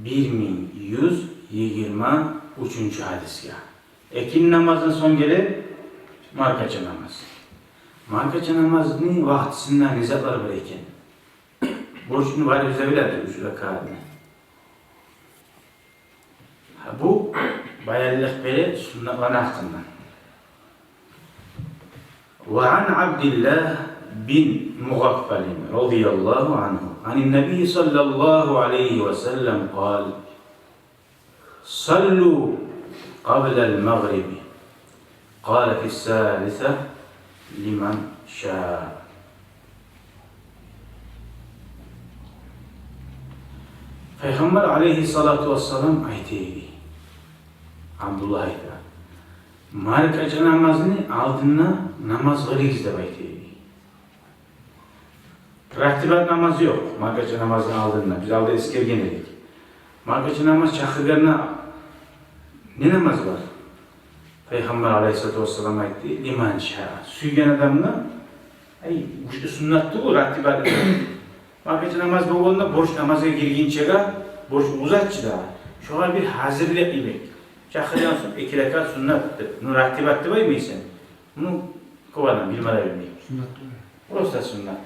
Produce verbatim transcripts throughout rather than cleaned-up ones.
Бир минг юз йигирма уьчюнчю гьадисге. Экинни намаздан сонг геле маркача намаз. Маркача намазны вакътисинде не затлар бар экен? Борчну барыбыз да билебиз, уьч ракатны. Гьа, бу баянлыкъ бере суннатланы гьакъында. وعن عبد الله بن مغفل رضي الله عنه عن النبي صلى الله عليه وسلم قال: صلوا قبل المغرب، قال في الثالثة: لمن شاء. Пайхаммар алайгьиссалату вассалам айта эди, Абдуллагь айта, маркача намазны алдында намаз къылыгъыз деп айта эди. Ратибат намаз ёкъ маркача намазны алдында. Биз алда эсгерген эдик. Маркача намаз чакъыргъанда не намаз бар? Пайхаммар алайгьиссалату вассалам айтды: لمن شاء. Сюйген адамгъа, ай, гючлю суннат тюгюл, ратибат. Маркача намаз болгъанда борч намазгъа гиргинчеге борч узатчы да. Шогъар бир гьазирлик йимик. Чакъыргъан сонг эки ракат суннат деп. Ну, ратибат деп айтмайсан. Ну, кёп адам билме де билмей. Суннат тюгюл. Просто суннат.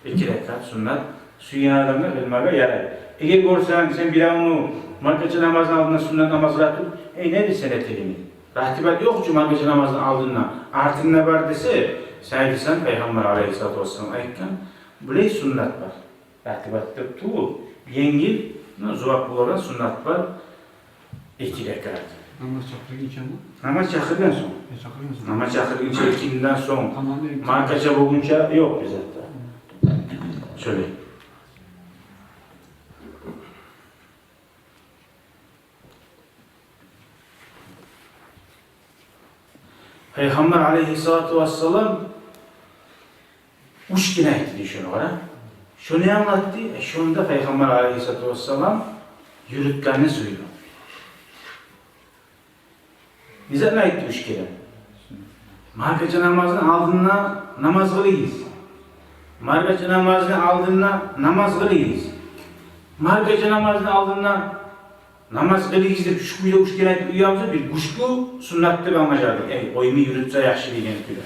Эки ракат суннат сюйген адамгъа къылмагъа ярай. Эгер гёрсенг, сен биревню маркача намазны алдында суннат намаз къыла туруп, эй, не дейсен этегени? Ратибат ёкъ чу маркача намазны алдында, артында бар десе, сен айтасан, Пайхаммар алайгьиссалату вассалам айтгъан, булай суннат бар. Ратибат деп тюгюл, енгил, ну, зувап болгъан суннат бар. Эки ракат. Намаз чакъыргъынча ма? Намаз чакъыргъан сонг. Э, чакъыргъан сонг. Намаз чакъыргъынча, экинден сонг. Тамам, экинди. Маркача болгъунча ёкъ бизде. Шолай. Пайхаммар алайгьиссалату вассалам уьч керен айтды дей шону, къара. Шону англатды, э, шонда Пайхаммар алайгьиссалату вассалам юрютгенни сюйдю. Не затны айтды уьч керен? Маркача намазны алдында намаз къылыгъыз. Маркача намазны алдында намаз къылыгъыз. Маркача намазны алдында намаз къылыгъыз деп шу кюйде уьч керен айтып уянса, бир гючлю суннат деп англажакъ эдик. Эй, къоймай юрютсе яхшы деген кюйде.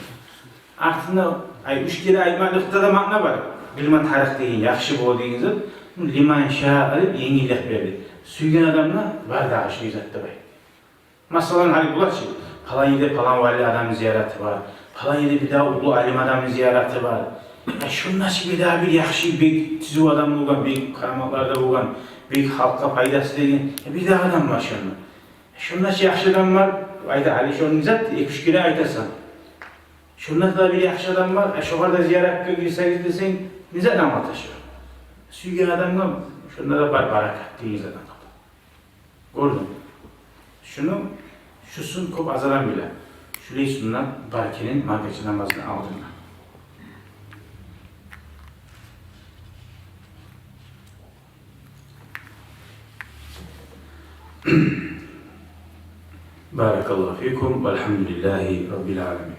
Артында, ай, уьч керен айтмакълыкъда да маъна бар. Къылма тарыкъ деген, яхшы бола деген зат. Ну, لمن شاء деп енгиллик берди. Сюйген адамгъа бар дагъы шу зат деп айт. Масала, гьали булачы, палан ерде палан вали адамны зияраты бар, палан ерде бирдагъы уллу алим адамны зияраты бар. Э, шунда чы бирдагъы бир яхшы, бек тизив адам болгъан, бек караматларда болгъан, бек халкъгъа пайдасы деген, э, бирдагъы адам бар шунда. Э, шунда чы яхшы адам бар, айда, гьали шону зат, эки-уьч керен айтасан. Шунда да бир яхшы адам бар, э, шогъар да зияратгъа гирсегиз десенг, не зат англата шу? Сюйген адамгъа шунда да бар баракат деген зат англата. Гёрдюнг? Шуну, шусун кёп аз адам биле. Шулай суннат бар экенин маркача намазны алдында. بارك الله فيكم والحمد لله رب العالمين.